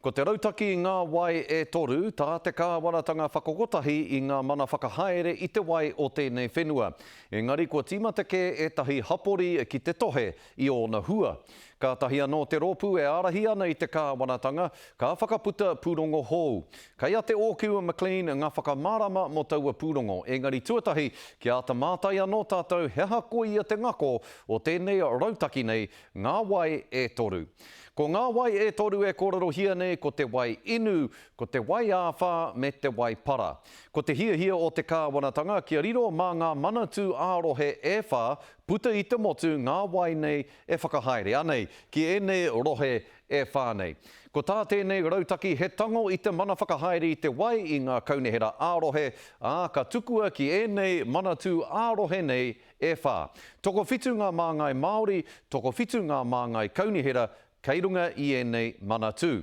Ko te rautaki Ngā Wai e Toru tā te kāwanatanga whakakotahi i ngā mana whakahaere i te wai o tēnei whenua. Engari kua tīmata kē ētahi hapori ki te tohe i ōna hua. Kātahi anō te rōpū e ārahi ana i te kāwanatanga ka whakaputa pūrongo hou. Kei a Te Ōkiu McLean ngā whakamārama mō taua pūrongo, engari tuatahi kia āta mātai anō tātou he aha koia te ngako o tēnei rautaki nei Ngā wai e toru. Ko ngā wai e toru e kōrerohia nei ko te wai inu, ko te wai āwhā me te wai para. Ko te hiahia o te kāwanatanga kia riro mā ngā manatū ā-rohe e whā puta i te motu ngā wai nei e whakahaere. Anei, ki ēnei rohe e whā nei. Ko tā tēnei rautaki he tango i te mana whakahaere i te wai i ngā kaunihera ā-rohe, ā, ka tukua ki ēnei manatū ā-rohe nei E whā. Tokowhitu ngā māngai Māori, tokowhitu ngā māngai kaunihera kei runga i ēnei manatū.